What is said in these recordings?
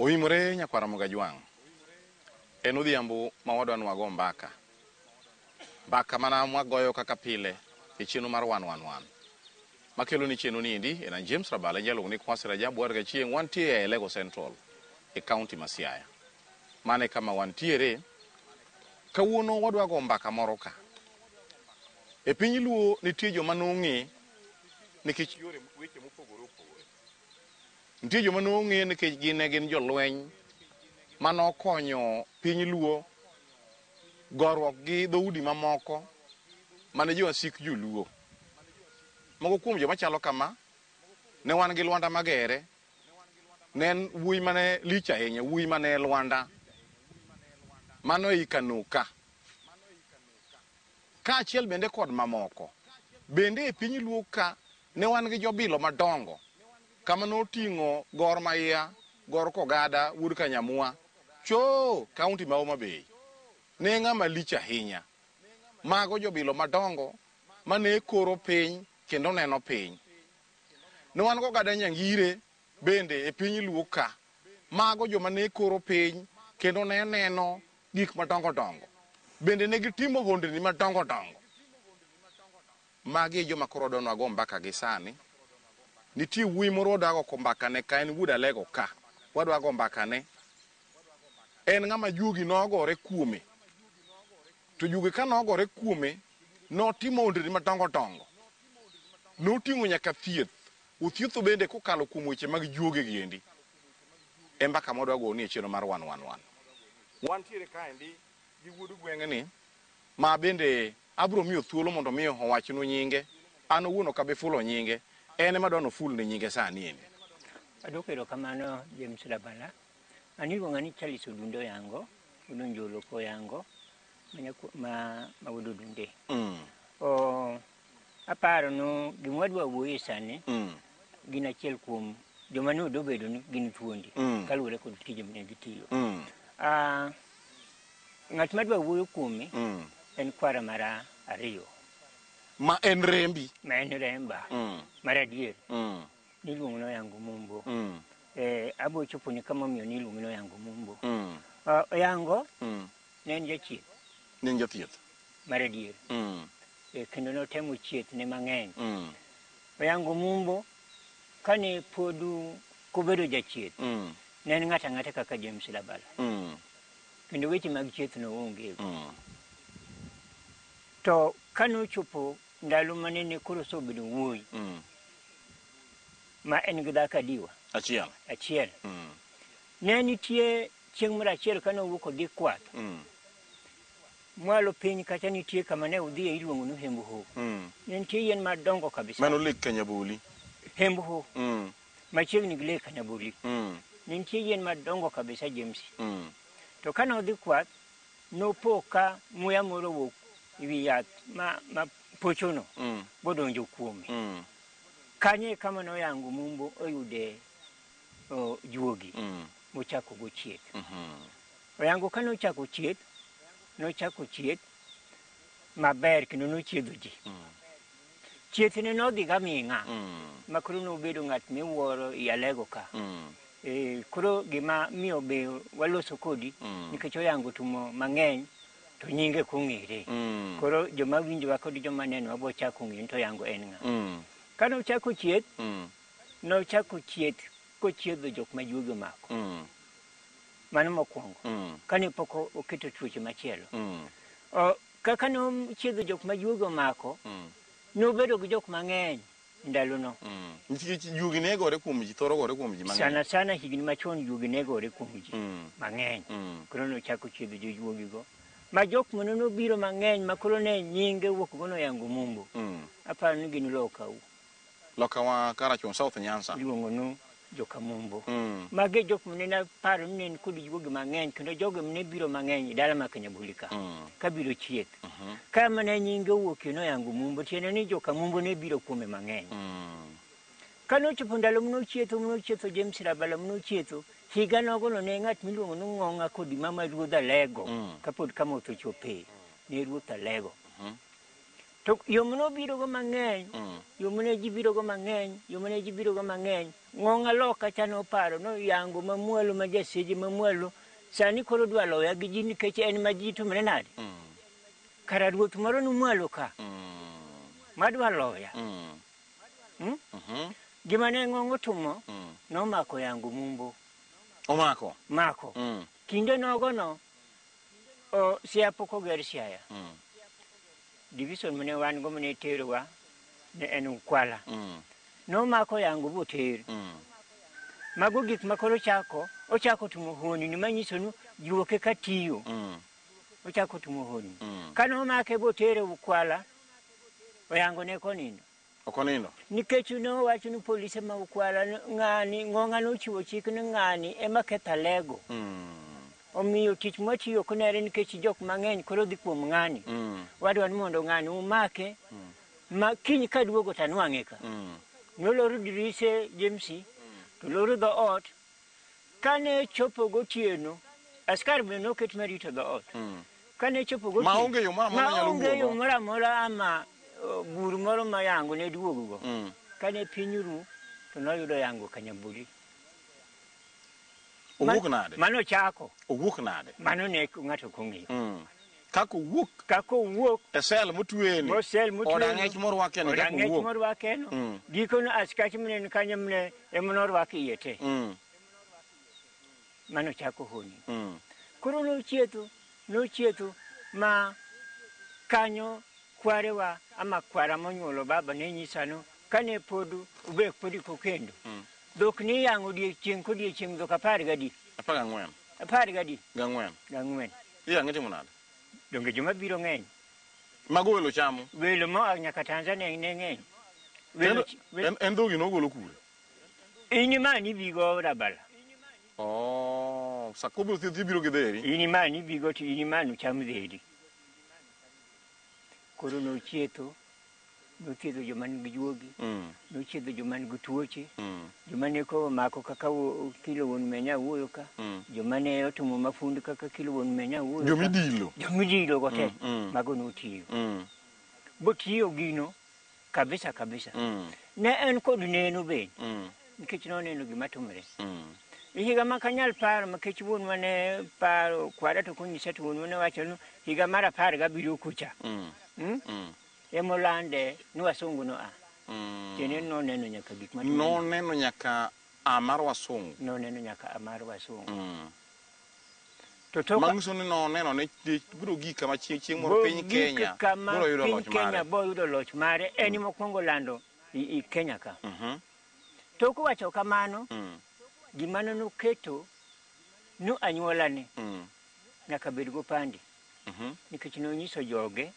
Oimore nyakwar Ramogi Ajwang'. En odhiambo ma wadwa ni wago mbaka. Mbaka mana mwagoyo kaka pile e chenro mar wan wan wan. Makelo ni chenro ni endi en an James Rabala, inyalo luongo ni Kwasi Rajabu Warga Chieng'. Wantie e Alego Central e kaunti ma Siaya. Mano e kama wantiere. Kawuono wadwa go mbaka moro ka. E piny Luo nitie joma nong'e nikech yore weche mopogore opogore. Nitie joma nong'e nikech gin ne gin jolweny mane okonyo piny Luo goruok gi dhoudi mamoko mane jowasik joluo. Moko kuom joma chalo kama, ne wan gi Lwanda Magere, ne en wuoyi mane lich ahinya, wuoyi mane Lwanda. Mano ei Kanoka. Kaachiel bende kod mamoko. Bende e piny Luo ka ne wan gi jobilo madongo kama noting'o Gor Mahia, Gor Kogada, wuod Kanyamua, choo kaunti ma Homa Bay. Ne ng'ama lich ahinya. Mago jobilo madongo mane koro piny kendo neno piny. Ne wan gogada Nyangire bende e piny Luo ka. Mago joma ne koro piny kendo ne neno gik madongo dongo. Bende ne gitimo hondni madongo dongo. Magi e joma koro wadwa ni wago mbaka gi sani. Nitie wuoyi moro wadwa go mbaka ne ka en wuod Alego ka. Wadwa go mbaka ne. En ng'ama juogi nogore kuome. To juogi ka nogore kuome, notimo hondni madongo dongo. Noting'o nyaka thieth. Othietho bende kokalo kuom weche mag juoge gi endi. E mbaka ma wadwa goni e chenro mar wan wan wan. Wantiere kaendi gi wuod gweng'ni ma bende abiro miyo thuolo mondo mi owachnu nyinge. An owuon ok abi fulo nyinge. En ema adwa ni ofulne nyinge sani endi. Aduoko erokamano James Rabala. An iluonga ni Charles Odunde Oyango, wuod Onjolo Koyango, ma wuod Odunde. Aparo no gima wadwa wuoye sani gin achiel kuom joma ne obedo ni gin thuondi kaluwore kod tije mane gitiyo. Ng'at madwa wuoyo kuome en kwara mar ariyo. Ma en rembi. Ma en remba. Mar adier. Niluongo ni Oyango Mumbo. Abo chopo ni kama omiyo niluongo ni Oyango Mumbo. Oyango ne en jachieth. Ne en jathieth. Mar adier. Kendo notemo chieth ne mang'eny. Oyango Mumbo kane pod kobedo jachieth, ne en ng'ato ang'ata kaka James Labala. Kendo weche mag chieth noonge. To kane ochopo ndalo mane ne koro osebedo wuoyi, ma en gi dhako adiwa? Achiel. Achiel. Ne nitie chieng' moro achiel kane owuok odhi kwath. Mwalo piny kacha nitie kama ne udhiye iluongo ni Hemb Ho. Ne nitie yien madongo kabisa. Mano Lake Kanyaboli. Hemb Ho. Machiegni gi Lake Kanyaboli. Ne nitie yien madongo kabisa James. To kane odhi kwath, nopo ka muya moro owuok ewi yath ma pochono bodonjo kuome. Kanyo e kama noyango Mumbo oyude juogi mochako go chieth. Oyango kane ochako chieth, nochako chieth maber kendo nochiedho ji. Chieth ne nodhi gaming'a ma koro nobedo ng'at miwuoro i Alego ka. Koro gima miyo be waloso kodi nikech Oyango tumo mang'eny to nyinge kong'ere. Koro joma winjowa kod joma nenowa bo chako ng'eyo ni to Oyango en ng'a. Kane ochako chieth, nochako chieth kochiedho jok ma juogi omako. Mano mokwongo. Kane pok oketo tuoche machielo. Kaka nochiedho jok ma juogi omako, nobedo gi jok mang'eny ndalono. Nikech juogi ne gore kuom ji, thoro gore kuom ji mang'eny. Sana sana higni machon juogi ne gore kuom ji mang'eny. Koro nochako chiedho jojuogi go. Ma jok mane nobiro mang'eny ma koro ne nyinge wuok go noyango Mumbo. Aparo ni gin lokau. Loka wa Karachuon, South Nyanza. Iluongo ni joka Mumbo. Magi jok mane naparo ni ne en kod juogi mang'eny kendo jogo mane biro mang'eny e dala ma Kanyaboli ka. Kabiro chieth. Ka mane nyinge owuokie noyango Mumbo, tiende ni joka Mumbo ne biro kuome mang'eny. Kane ochopo ndalo mane ochietho James Rabala mane ochietho, higa nogono ne ng'at miluongo ni Ng'ong'a kod mama ruodh Alego, kapod Kamotho ochope, ne ruoth Alego. To yo mane obiro go mang'eny, yo mane ji biro go mang'eny, yo mane ji biro go mang'eny, Ng'onga loka cha noparo noyango mamwalo ma jaseje mamwalo sani koro dwa loya gi ji nikech en ma ji tumre nade. Kara ruoth moro numwalo ka madwa loya. Gima ne ng'ongo tumo nomako yango mumbo. Omako? Mako. Kinde nogo no Siaya pok oger Siaya. Division mane wan go mane terowa ne en Ukwala. Nomako yango boter. Mago gik ma koro chako, ochako timo honni manyiso ni juoke ka tiyo. Ochako timo honni. Kane omake botere Ukwala, oyango ne konindo. Ok onindo? Nikech nowacho ni polise ma Ukwala ng'ani, ng'onga nochiwo chik ni ng'ani ema ketho alego. Omiyo tich mwatiyo ok nere nikech jok mang'eny koro dhi kuom ng'ani. Wadwa ni mondo ng'ani umake, ma kiny kaduogo to anwang'e ka. Noloro dirise James, to loro dho ot. Kane chopo gotieno, askar bende noket marito dho ot. Kane chopo gotieno, maonge yo moro amora nyalo maonge yo moro amora ama bur moro ma yango ne duogo go. Kane piny ru, to noyudo yango Kanyabuli. Owuok nade? Mano chako. Owuok nade? Mano ne ng'ato ok ong'eyo. Kaka owuok. Kaka owuok. E sel motweye ni. E sel motweye ni. Od ang'ech morwake ni kaka owuok. Od ang'ech morwake no. Gikono askache mane ni kanyo mane ema norwak iye te. Mano chako honni. Koro nochietho, nochietho ma kanyo kwarewa ama kwara monyuolo baba ne nyisa no kane pod ubek pod ikokendo. Dhok ni yang'o odiechieng' kodiechieng' dhok apar gadi? 14. Apar gadi? Gang'wen. Gang'wen. Iyang'e timo nade? Donge joma biro ng'eny? Mago welo chamo? Welo moa nyaka Tanzania ne ng'eny. Welo, en dhogi nogolo kure? In ima nibigo Rabala. Oh, sa kobiro thieth ibiro gi dheri? In ima nibigo to in ima nucham dheri. Koro nochietho, nothiedho joma nigi juogi, nochiedho joma nigi tuoche, joma ne kowo mako kaka kilo wuon menya wuoyo ka, joma ne otimo mafund kaka kilo wuon menya wuoyo ka. Jomidilo. Jomidilo go te, mago notiyo. Botiyo gino kabisa kabisa. Ne en kod neno bende, nikech noneno gima timore. Higa ma kanyal paro nikech wuonwa ne paro kwara to konyisa to wuonwa ne wacho ni higa mar 17 kucha. Emolande ni wasungu no a. Tiende ni noneno nyaka gik matimore. Noneno nyaka a mar wasungu. Noneno nyaka a mar wasungu. To toka Manyiso ni noneno ni biro gik kama chieng' moro piny Kenya biro yudo loch mare. Kenya biro yudo loch mare. En mokwongo lando i Kenya ka. Tok wacho kamano, gima noketo no anyuolane nyaka bed gopande. Nikech nonyiso joge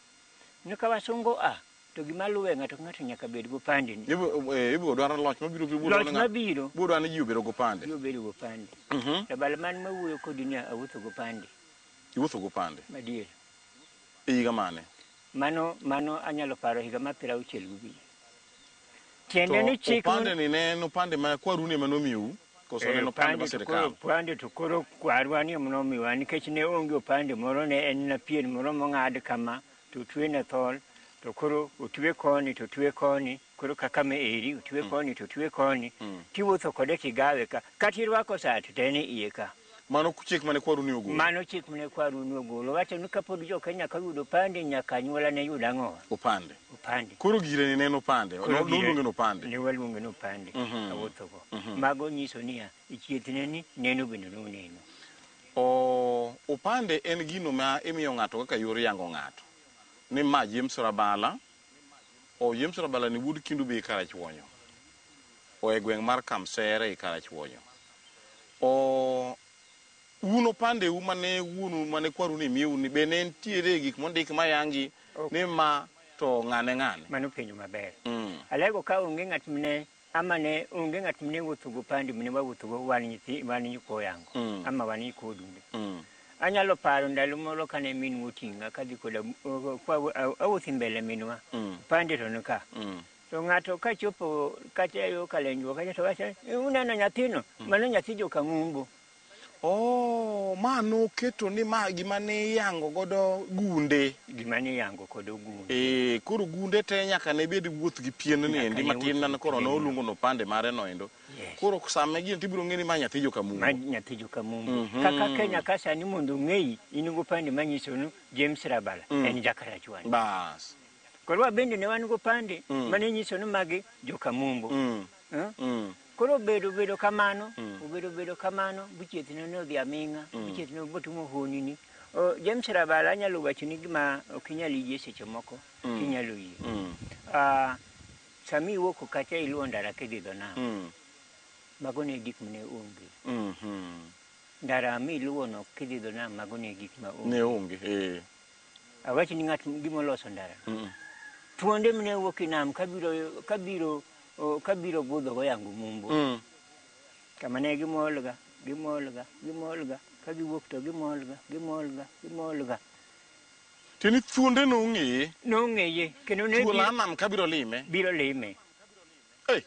ni ka wasungu a to gima luwe ng'ato ka ng'ato nyaka bed gopande ni. Ibiro dwaro loch mabiro biro Loch mabiro. Biro dwaro ni ji obed gopande. Ji obed gopande. Rabala man mawuoyo kodi ni awuotho gopande. Iwuotho gopande? Adier. E higa mane? Mano anyalo paro higa mar 65. Tiende ni chik opande ni ne en opande ma kwaru ne manomiyou koso ne en opande ma sirkal? Opande to koro kwarwa ni ema nikech ne onge opande moro ne en na pien moro mong'ad kama to otwe na thol to koro otwe koni to otwe koni koro kaka me eri otwe koni to otwe koni tiwuotho kode tigawe ka kata irwako sati to en e iye ka. Mano chik mane kwaru ni ogolo? Mano chik mane kwaru ni ogolo. Wacho ni kapod jo Kenya ka yudo opande nyaka anyuola ne yud ang'o? Opande. Opande. Koro gire ni ne en opande. Noluonge ni opande. Ne waluonge ni opande. Awuothogo. Mago nyiso niya, ichiethne ni neno bende noneno. Opande en gino ma imiyo ng'ato kaka yor yango ng'ato. Ni ma James Rabala, o James Rabala ni wuod Kindu Bay Karachuonyo. O e gweng' mar Kamsere e Karachuonyo. O un opande u mane wuonu mane kwaru ni miu ni be ne nitiere gik mondik mayangi ni ma to ng'ane ng'ane. Mano penjo maber. Alego ka onge ng'at mne ama ne onge ng'at mne wuotho go pande mne wawuotho go wan nyithi wan nyikwa yango ama wan nyikwa Odunde. Anyalo paro ndalo moro kane minwa oting'a kadhi koda awuotho mbele minwa pande to nika. To ng'ato kachopo kata yo Kalenjwa kacha to wacho uneno nyathino mano nyathi joka Mumbo. Oh, ma noketo ni ma gima ne iyango godo gunde. Gima ne iyango kod ogunde. Koro gunde te nyaka ne bed wuoth gi pien ni endi matin nan koro noluongo no pande mare no endo. Yes. Koro sama gini tibiro ng'e ni ma nyathi Jokamumbo. Ma nyathi Jokamumbo. Kaka Kenya ka sani mondo ong'eyi in go pande manyiso ni James Rabala en Jakarachuonyo. Bas. Koro wa bende ne wan go pande mane nyiso ni magi Jokamumbo. Koro bedo bedo kamano, obedo bedo kamano, buchieth ne odhi aming'a, buchieth ne botimo honini. James Rabala anyalo wacho ni gima ok inyal yie seche moko, tinyalo yie. Sami iwuok kacha iluwo ndara kidhi dho nam, mago ne gik mane onge. Ndara miluwo no kidhi dho nam, mago ne gik ma onge. Ne onge. Awach ni ng'at gimoloso ndara. Thuonde mane wuok e nam kabiro budho go yango mumbo. Kama ne gimolga, gimolga, gimolga, ka giwuok to gimolga, gimolga, gimolga. Tieni thuonde nong'eye. Nong'eye, kendo ne Thuol biro, a nam kabiro lime. Biro lime. Hey.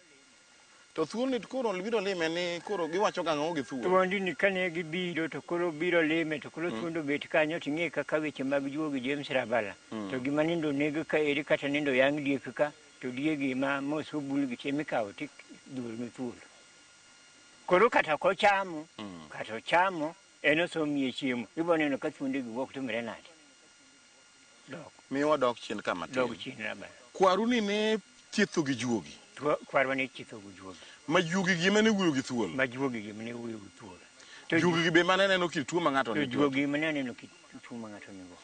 To thuol ni koro biro lime ni koro giwacho gang'o gi thuol? Thuondi ni kane gibiro to koro biro lime to koro thuond obet kanyo ting'e kaka weche mag juogi James Rabala. To gima nindo neg ka eri kata nindo yang' diek ka to diegi ma mosobul gi te mikawo tidhuro ne thuol. Koro kata kochamo, kata ochamo, en osomie chiemo. Ibo neno ka thuonde gi wuok timre nade. Dok, Miwa dok chien kama dog tin. Chien Rabala. Kwaru ni ne thietho gi juogi. Kwarwa ne chitho gi juogi. Ma juogi gi mane wuoyo gi thuol. Ma juogi gi mane wuoyo gi thuol. To Juogi gi be mane neno kit tuo ma ng'ato to nigo. Juogi mane neno kit tuo ma ng'ato nigo.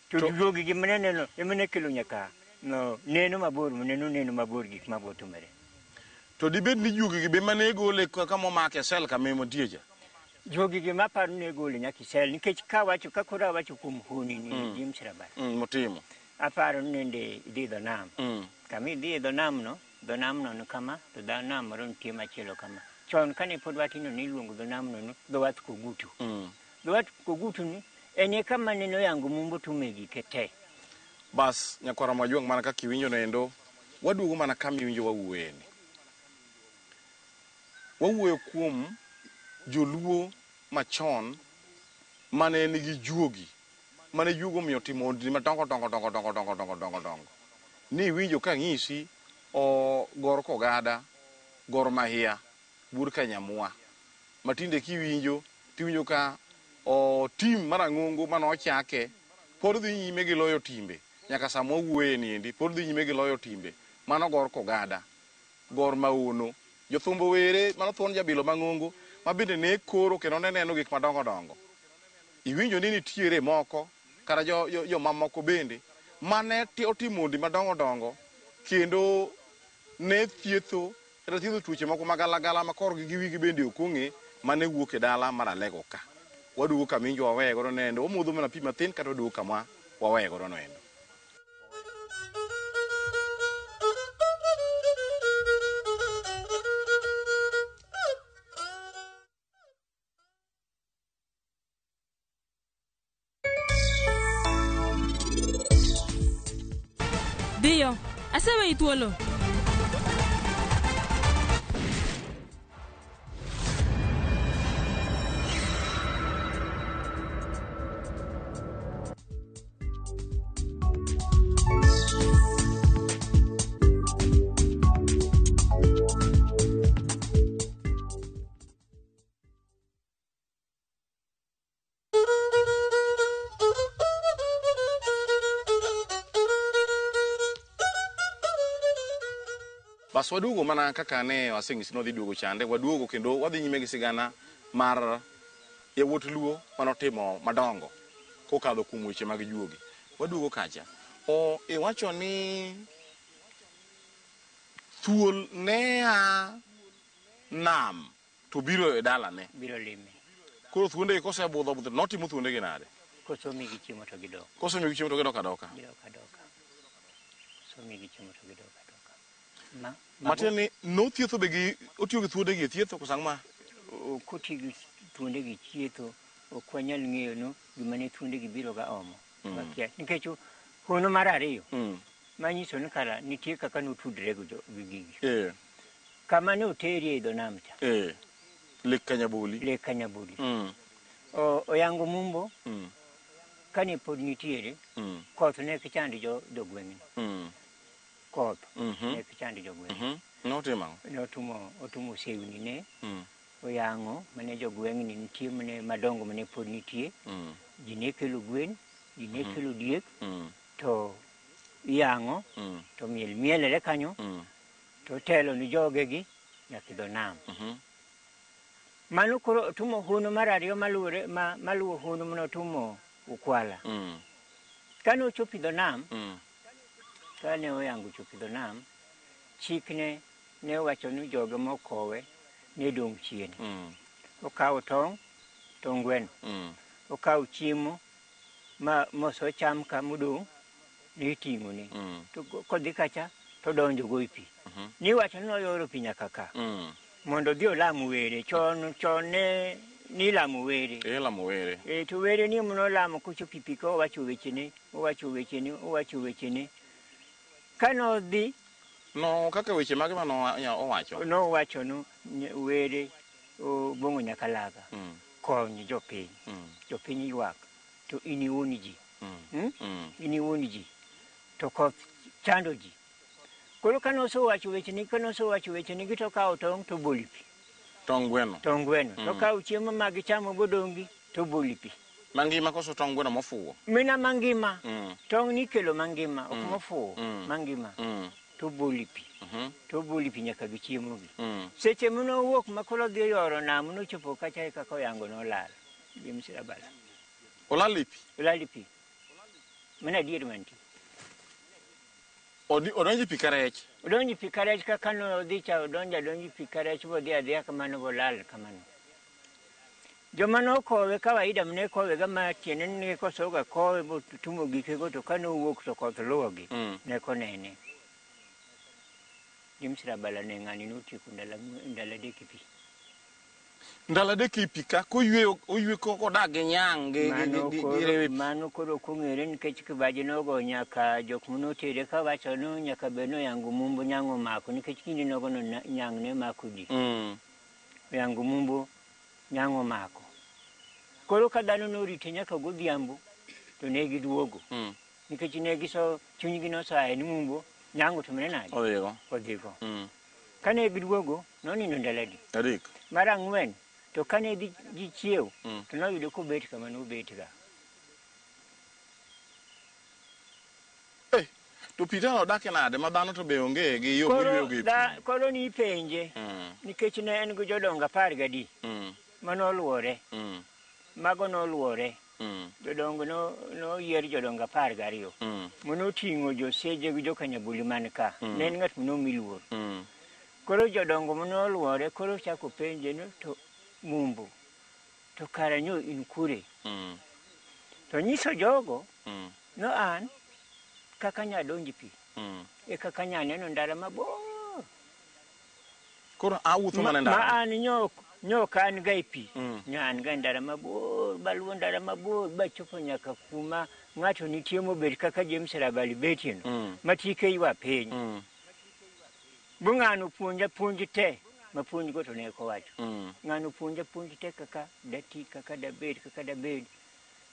To juogi gi mane neno ema ne kelo nyaka no neno mabor neno neno mabor gik mabo timore. To dibed ni juogi gi be mane gole kama omake sel kama entie cha. Juogi gi maparo ne gole nyaka e sel nikech kawacho ka koro awacho kuom honni ni James Rabala. Motimo. Aparo ni nende idhi dho nam. Kama idhi e dho nam no, dho nam no ni kama, to dho nam moro nitie machielo kama. Chon kane pod watindo niluongo dho nam no ni dho wath Kogutu. Dho wath Kogutu ni en e kama neno yango mumbo tume gike te. Bas nyakwara Majuang' mana kaka iwinjo noendo, waduogo mana kama iwinjo wawuoyeni. Wawuoyo kuom joluo machon mane nigi juogi, mane juogi omiyo timo honni madongo dongo dongo dongo dongo dongo dongo dongo. Ni iwinjo ka ng'isi o Gor Kogada, Gor Mahia, Wuod Kanyamwa. Matinde kiwinjo, tiwinjo ka o tim marang'ongo manochake pod dhi nyime gi loyo timbe nyaka sama wawuoye ni endi pod dhi nyime gi loyo timbe. Mano Gor Kogada, Gor Maono, jothumbo were mano thuon jabilo mang'ongo ma bende ne koro kendo ne neno gik madongo dongo. Iwinjo ni nitiere moko kata jomamoko bende mane otimo honni madongo dongo kendo ne thietho kata thiedho tuoche moko magalagala ma korgi gi wigi bende ok ong'e mane wuok e dala mar Alego ka. Waduogo kama iwinjo waweye godo noendo, wamodho mana pi mathin kata waduogo kama waweye godo noendo. Dhiyo, aseweyi thuolo. Bas waduogo mana kaka ne waseng'isi ni wadhi duogo chande, waduogo kendo wadhi nyime gi sigana mar yawuot Luo manotimo madongo kokadho kuom weche mag juogi. Waduogo kacha. O iwacho ni thuol ne a nam to biro e dalane. Biro lime. Koro thuonde kosebudho budho notimo thuonde gi nade? Kosomigi chiemo to gidok. Kosemiyogi chiemo to gidok adoka. Gidok adoka. Kosomigi chiemo to gidok adoka. Ma, Matiende ni nothietho be gi otiyo gi thuonde gi e thietho koso ang'o ma? Koti gi thuonde gi chietho ok wanyal ng'eyo no gima ne thuonde gi biro ga omo. Wakia. Nikech hono mar ariyo manyiso ni kara nitie kaka notudre gi gigi. Kama ne oterie e dho nam cha. Lake Kanyaboli. Lake Kanyaboli. Oyango Mumbo kane pod nitiere, koth ne ok chand jogweng'ni. Koth ne ok chand jogweng'. Notimo ang'o? Notumo otumo sewni ne oyang'o mane jogweng'ni nitie mane madongo mane pod nitie. Ji ne kelo gwen, ji ne kelo diek, to iyang'o, to miel mielre kanyo, to telo ni jogegi nyaka e dho nam. Mano koro otumo hono mar ariyo maluwore maluwo hono manotumo Ukwala. Kane ochopo e dho nam, kane oyango ochopo e dho nam, chikne ne owacho ni joge mokowe ne dong' chien. Okawo tong', tong' gweno. Okawo chiemo ma mosecham ka modong' ne iting'one. To kodhi kacha to donjo go e pi. Niwacho ni noyoro pi nyaka ka. Mondo odhi olam were. Chon chon ne nilamo were. Ilamo were. E, to were ni nolamo kochopo e pi ka owacho wechene, owacho wechene, owacho wechene. Kane odhi No kaka weche mage mane owacho? Nowacho ni were Obong'o Nyakalaga kony jopiny. Jopiny ywak to in iwuon ji. In iwuon ji. To koth chando ji. Koro kane osewacho wechene, kane osewacho wechene gi to okawo tong' to obolo e pi. Tong' gweno. Tong' gweno. To okawo chiemo ma gichamo bodong'i to obolo e pi. Mangima koso tong' gweno mofuwo? Mina mangima. Tong' nikelo mangima, ok mofuwo, mangima. To obolo e pi. To obolo e pi nyaka gi chiemo gi. Seche mane owuok ma koro odhi yoro nam nochopo kacha e kaka oyango nolal. James Rabala. Olal e pi? Olal e pi. Mano adier mantie. Odonjo e pi ka rech? Odonjo e pi ka rech kaka nodhi cha odonjo adonjo e pi ka rech bodhi adhiya kamano bolal kamano. Joma nokowe kawaida mane kowega ma tiende ni kosoga kowe botumo gikego to kane owuok to koth luwogi ne konene. James Rabala ne ng'ani notieko ndalo adek e pi. Ndalo adek e pi ka koyweyo oywe kodak gi nyang' gi rewe pi. Mano koro ok ong'ere nikech kibaji nogo nyaka jok manotere kawacho ni nyaka bed ni oyango Mumbo nyang' omako nikech kinde nogo no nyang' ne mako ji. Oyango Mumbo nyang' omako. Koro ka dhano norite nyaka godhiambo to ne giduogo. Nikech ne giso chunygi nosaye ni Mumbo nyang' otimore nade? Odhigo. Odhigo. Kane giduogo nonindo ndalo adi? Adek. Mar ang'wen to kane gi chiew to noyudo kobet kama nobet ga. To pi to odak nade ma dhano to be onge gi yo moyweyo go e pi? Koro ni ipenje nikech ne en gi jodongo 12 manoluore. Mago noluore. Jodongo noyier jodongo 12 manoting'o joseje gi jokanyabuli man ka. Ne en ng'at manomi luor. Koro jodongo manoluore koro chako penje ni to Mumbo to kara nyo in kure? To nyiso jogo no an kaka nya donji pi e kaka nya neno ndara mabor. Koro awuotho mana ndara. Ma an nyo ka an ga e pi. Nyo an ga ndara mabor, baluwo ndara mabor bachopo nyaka kuma ng'ato nitie mobet kaka James Rabali betie no. Ma tike ywa piny. Bu ng'ano puonja puonj te ma puonj go to ne ok owacho. Ng'ano puonja puonj te kaka dati, kaka dabed, kaka dabed.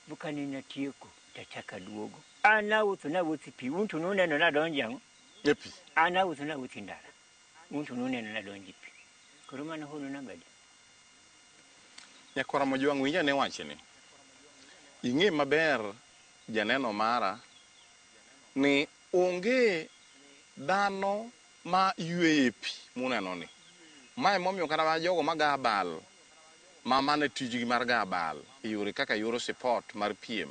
Bu kane natieko tachako aduogo. An nawuotho nawuotho e pi, un to nuneno nadonjo ang'o? E pi. An nawuotho nawuotho e ndara. Un to nuneno nadonjo e pi. Koro mano hono namba adi? Nyakwar Mojwang' winj ane wachni. Ing'e maber janeno mara ni onge dhano ma yweyo e pi muneno ni. Mae momiyo kata jogo ma ga abal, ma mano e tijgi mar ga abal e yore kaka yor sipot mar piem,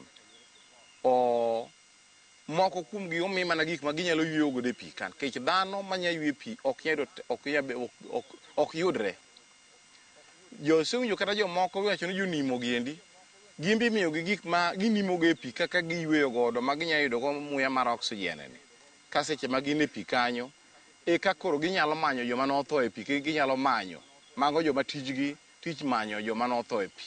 o moko kuomgi omi mana gik ma ginyalo yweyo godo e pi ka, nikech dhano manya yweyo e pi ok yudre. Josewinjo kata jomoko wacho ni jonimo giendi, gin be imiyogi gik ma ginimo go e pi kaka giyweyo godo ma ginyalo yudo go muya mar oxygen ni. Ka seche ma gin e pi kanyo, eka koro ginyalo manyo joma notho e pi, ginyalo manyo mago joma tijgi tich manyo joma notho e pi.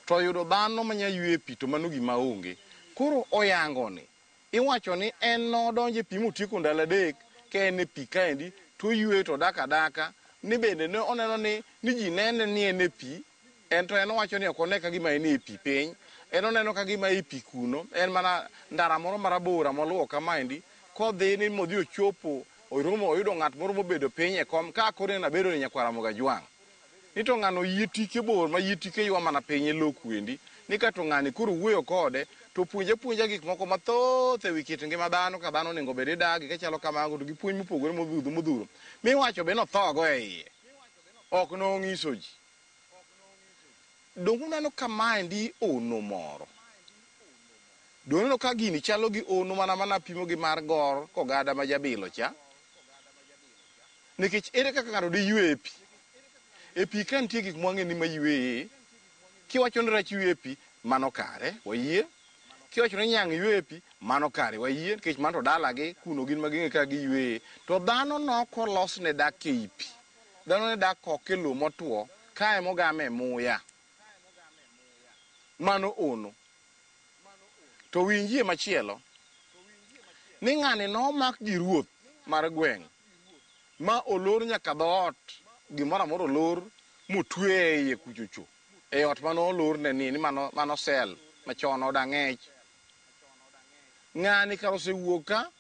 To yudo dhano manya yweyo e pi to mano gima onge. Koro oyango ni, iwacho ni en nodonjo e pi motieko ndalo adek ka en e pi kaendi to oyweyo to odak adaka. ni bende ne oneno ni ni ji nene ni en e pi, en to en owacho ni ok one ka gima en e pi piny, en oneno ka gima e pi kuno, en mana ndara moro marabora moluwo kamaendi, kodhi ni modhi ochopo, oromo oyudo ng'at moro mobedo piny e kom, ka koro en abedo ni nyakwar Ramogi Ajwang'. Ni to ng'ano yie tike bor ma yie tike ywa mana piny e lowo kwendi, ni ka to ng'ani koro wuoyo kode, to puonje puonja gik moko mathoth ewi kit ngima dhano ka dhano onego bed ni dagi kachalo kamago to gi puonj mopogore modhuro modhuro. Miwacho be nothogo e iye. Ok nong'iso ji. Donge uneno ka maendi ono moro? Donge uneno ka gini chalo gi ono mana mana pimo gi mar Gor kogada ma jabilo cha? Nikech ere kaka ng'ato diywe e pi? E pi ka nitie gik mwang'e ni mayweye, kiwacho ni rech ywe e pi, mano kare, wayie. Kiwacho ni nyang' ywe e pi, mano kare, wayie, nikech mano to dalagi, kuno gin ma ging'e kaka giyweye. To dhano nokolosne dak ei pi. Dhano ne dak oko e lowo motwo, kae mogame muya. Mano ono. To winjie machielo, ni ng'ani nomak gi ruoth mar gweng' ma olor nyaka dhoot, gimoro amora olor motweye e iye kuchocho. E ot mane olorne ni, ni mano, mano sel machon od ang'ech. Ng'ani kar osewuok ka,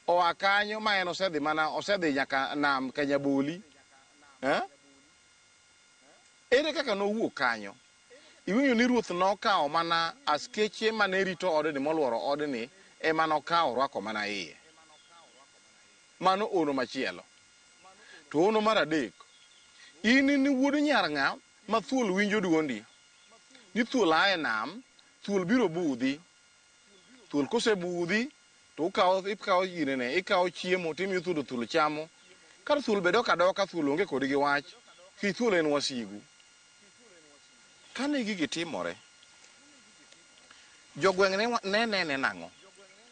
oa kanyo ma en osedhi mana, osedhi nyaka nam Kanyaboli. Eh? Ere kaka nowuok kanyo? Iwinjo ni ruoth nokawo mana askeche mane rito odni moluoro odni ema nokawo orwako mana iye. Mano ono machielo. To ono mar adek, in in wuod nyar ng'a ma thuol winjo duondi? Ni thuol a e nam, thuol biro budhi. Thuol kosebudhi, to ukawo, ikawo ginene, ikawo chiemo timiyo thuol to thuol chamo. Ka thuol be dok adoka, thuol onge kodi gi wach, nikech thuol en wasigu. Kane gigi timore, jogweng' ne nene nang'o?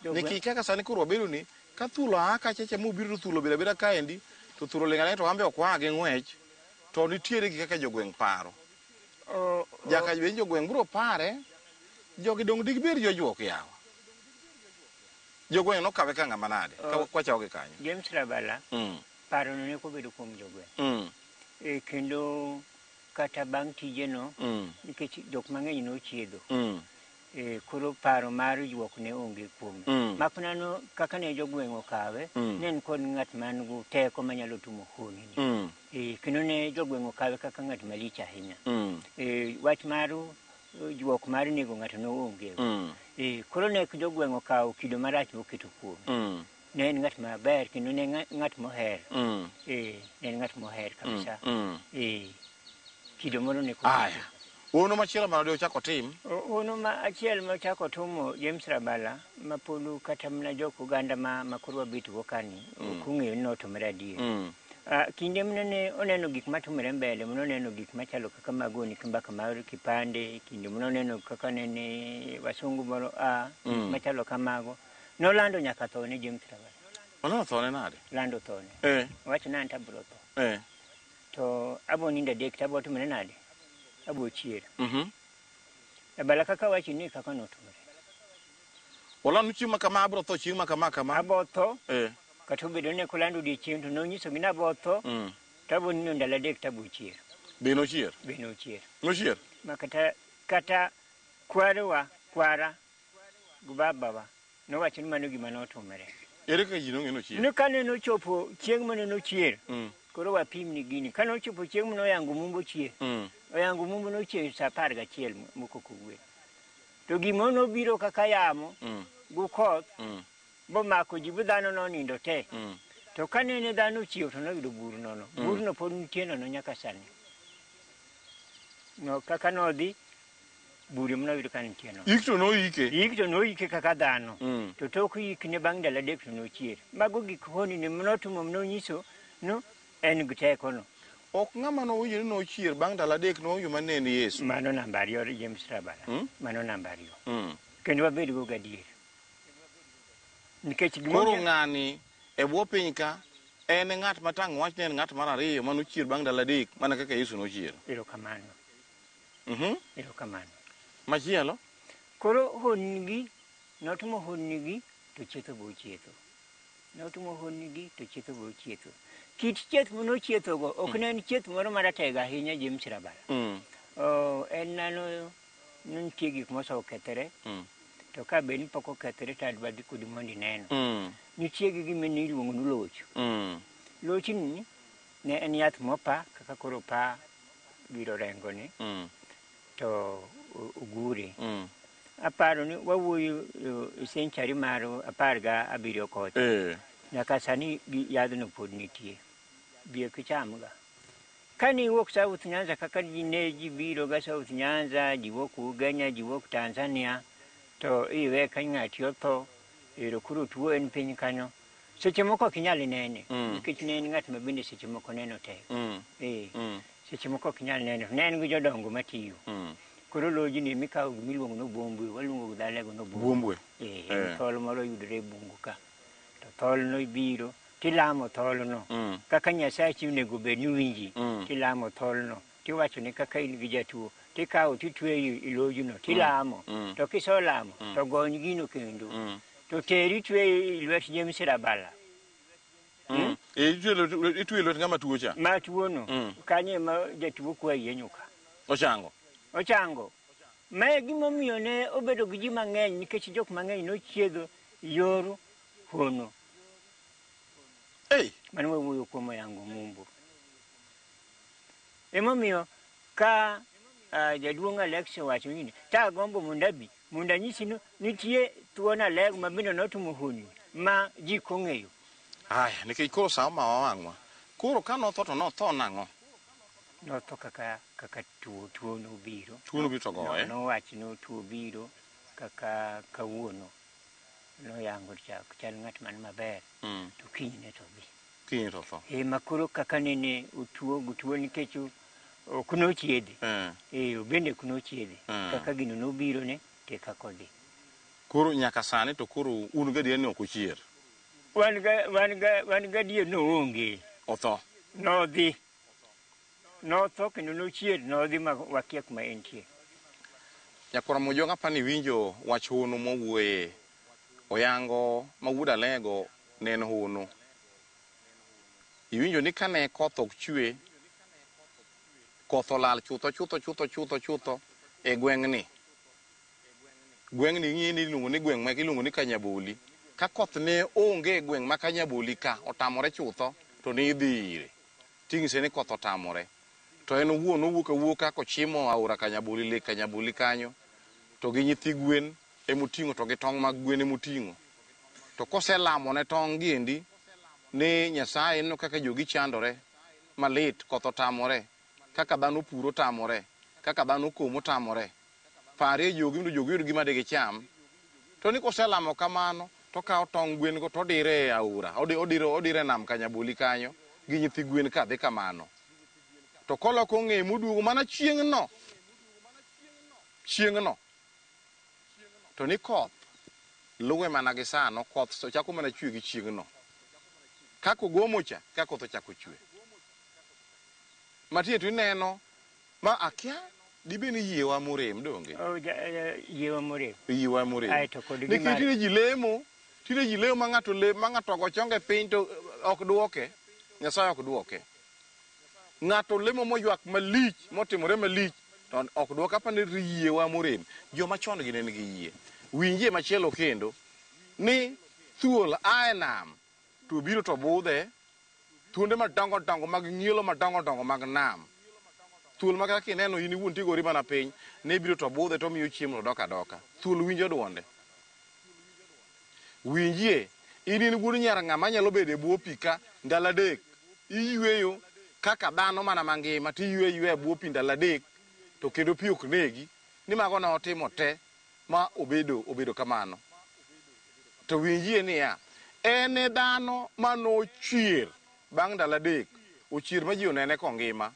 Nikech kaka sani koro wabedo ni, ka thuol oa kacha cha mobiro to thuol obedo abeda kaendi, to thuol oling' aling'a to wan be ok waa gi ng'wech, to nitiere gi kaka jogweng' paro. Jaka be jogweng' biro pare, jogi dong' digibed jojuok yawa. Jogweng' nokawe ka ng'ama nade? Ka kwachako gi kanyo. James Rabala, parono ne ok obedo kuom jogweng'. Kendo kata bang' tijeno, nikech jok mang'eny nochiedho. Koro paro mar juok ne onge kuome. Mak mana no, kaka ne jogweng' okawe, ne en kod ng'at man gi teko manyalo timo honni. Kendo ne jogweng' okawe kaka ng'at malich ahinya. Wach mar juok mar nego ng'ato ne onge. Koro ne jogweng' okawo kido marach moketo kuome. Ne en ng'at maber kendo ne ng'at moher. Ne en ng'at moher kabisa. Kido moro ne koketo. Aya. Ono machielo mane ochako tim? Ono ma achiel mochako timo James Rabala, ma pod kata mana jok oganda ma koro wabet go kani, ok ong'eyo ni notimore adier. Kinde mane ne oneno gik matimore mbele, mane oneno gik machalo kaka magoni mbaka mar kipande, kinde mane oneno kaka nene wasungu moro a, gik machalo kamago. Nolando nyaka thone James Rabala. Olando thone nade? Lando thone. Owacho ni an to abiro tho. To abo nindo adek to abo timore nade? Abo chier. Rabala kaka wacho ni kaka notimore. Olando chieng' ma kama abiro tho chieng' ma kama kama. Abo tho. Kata obedo ni kolando odiechieng' to nonyiso gi ni abo tho. To abo nindo ndalo adek to abo chier. Be nochier? Be nochier. Nochier? Ma kata kwarewa, kwara gi babawa nowacho ni mano gima notimore. Ere kaka ji nong'e nochier? Ni kane nochopo chieng' mane nochier, koro wapim ni gini. Kane ochopo chieng' mane oyango Mumbo chier, oyango Mumbo nochier sa 11 moko kogwen. To gima nobiro kaka yamo, gi koth, bomako ji bu dhano nonindo te. To kane ne dhano ochiew to noyudo bur nono. Burno pod nitie nono nyaka sani. No, kaka nodhi, bure manoyudo ka nitie nono. Ik to noike? Ik to noike kaka dhano. To tok ik ne bang' ndalo adek to nochier. Mago gik honni manotimo manonyiso no en gi teko no. Ok ng'ama nowinjo ni nochier bang' ndalo adek nowinjo mana en Yesu. Mano namba ariyo James Rabala. Mano namba ariyo. Kendo wabed go gadier. Nikech gima Koro ng'ani e bwo piny ka en ng'at ma tang' wach ni en ng'at mar ariyo manochier bang' ndalo adek mana kaka Yesu nochier. Erokamano. Erokamano. Machielo? Koro honni gi, notimo honni gi to chietho be ochietho. Notimo honni gi to chietho be ochietho. Kit chieth manochiethogo ok ne en chieth moro maratego ahinya James Rabala. En nano nitie gik mosekethore. To ka bed ni pok okethore to adwa dhi kodi mondo ineno. Nitie gi gima ne iluongo ni loch. Lochni ne en yath mopa kaka koro pa biro rengo ni to ogure. Aparo ni wawuoyo e century mar 17 kocha. Nyaka sani yadhno pod nitie. Bi kichamga. Kane iwuok South Nyanza kaka ne ji biro ga South Nyanza, ji wuok Ugenya, ji wuok Tanzania, to iwe ka ng'ati otho, ero koro tuo en piny kanyo. Seche moko ok inyal nene, nikech ne en ng'at ma bende seche moko neno tek. Seche moko ok inyal neno, ne en gi jodongo matiyo. Koro lojni mikawo gimiluongo ni obuombwe, waluongo gi dhalego ni obuombwe. En thol moro yudore e bungu ka. To tholno ibiro, tilamo tholno. Kaka Nyasachi onego bed ni winji, tilamo tholno. Tiwacho ni kaka in gi jatuo, tikawo titweyo e lojno, tilamo. To kisolamo, to gony gino kendo. To teri tweyo e lwet James Rabala. Itweyo lwet ng'ama tuo cha? Ma tuono. Kanyo ema jatuo kwa yienyo ka. Ochango? Ochango. Ma e gimomiyo ne obedo gi ji mang'eny nikech jok mang'eny nochiedho yor hono. Mano wawuoyo kuom Oyango Mumbo. Emomiyo ka jaduong' Alex owacho ni tagombo mondo abi mondo anyisi ni nitie thuon Alego ma bende notimo honni ma ji kong'eyo. Aya, nikech koro sa ma wawang'wa. Koro ka notho to notho nang'o? Notho kaka tuo nobiro. Tuo nobiro to goye. Nowach ni tuo biro kaka kawuono. Noyango chal ng'at man maber. To kinyne to dhi. Kinyne to tho. Makoro kaka nene otuo go tuo nikech ok nochiedhe. Obende ok nochiedhe. Kaka gino nobiro ne te kaka odhi. Koro nyaka sani to koro un gadier ni ok ochier? Wan gadier ni oonge. Otho? Nodhi. Notho kendo nochier, nodhi ma wakia kuma entie. Nyakwar Mojong apani winjo wach hono mowuoye. Oyango ma wuod Alego ne en hono. Iwinjo ni kane koth ok chwe, koth olal chutho chutho chutho chutho chutho e gweng'ni. Gweng'ni ing'e ni iluongo ni gweng' ma iluongo ni Kanyaboli. Ka koth ne onge e gweng' ma Kanyaboli ka otamore chutho to ne idhi ire. Ting'ise ni koth otamore. To en owuon owuok awuoka kochimo aora Kanyaboli, lek Kanyaboli kanyo. To gi nyithi gwen emoting'o to gi tong' mag gwen emoting'o. To koselamo ne tong' gi endi ni Nyasaye neno kaka jogi chandore malit, koth otamore, kaka dhano puro tamore, kaka dhano komo tamore. Parie jogi mondo jogi oyud gima digicham. To ni koselamo kamano, to okawo tong' gwen go to odire e aora, odire e nam Kanyaboli kanyo gi nyithi gwen ka dhi kamano. To koloko ng'eye moduogo mana chieng'no. Chieng'no. To ni koth luwe mana gi sano, koth chako mana chwe gi chieng'no. Kaka ogomo cha, ka koth ochako chwe. Matie to ineno ma akia dibe ni yiewa morem donge? Yiewa morem. Yiewa morem. Nikech tinde ji lemo, ma ng'ato ma ng'ato ogo chonge piny to ok duoke. Nyasaye ok duoke. Ng'ato lemo moywak malich, motimore malich, to ok duoke. Apani yiewa morem. Joma chon gi ne nigi yie. Winjie machielo kendo ni thuol a e nam to biro to budhe, thuonde madongo dongo mag ng'ielo madongo dongo mag nam. Thuol ma kaka ineno in iwuon tigori mana piny, ne biro to budhe to miyo chiemo to dok adoka. Thuol winjo duonde. Winjie, in wuod nyar ng'ama nyalo bedo e bwo pi ka ndalo adek, iyweyo kaka dhano mana mangima tiyweyo ayweya e bwo pi ndalo adek to kendo pi ok negi, ni mago notimo te ma obedo kamano. To winjie niya, en e dhano manochier bang' ndalo adek, ochier ma ji onene kongima,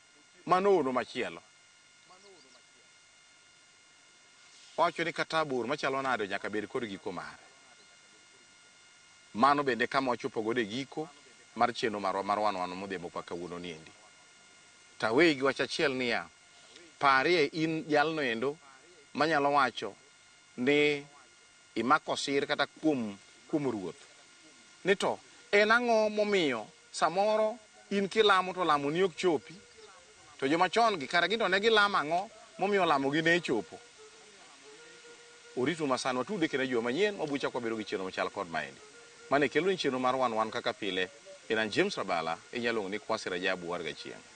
mano ono machielo. Wacho ni kata bor machalo nade nyaka bed kod giko mare. Mano bende kama wachopo godo e giko mar chenro marwa mar wan wan modhiambo kwa kawuono niendi. Taweyi gi wach achiel niya, parie in jalno endo manyalo wacho ni imako sir kata kuom ruoth. Ni to En ang'o momiyo samoro in kilamo to lamoni ok chopi? To joma chon gi kara gin to ne gilamo ang'o momiyo lamogi ne chopo? Oritu masani watude kendo e juma manyien wabiro chako wabedo gi chenro machal kod maendi. Mane kelo ni chenro mar wan wan kaka pile en an James Rabala, inyalo luongo ni Kwasi Rajabu war gachieng'.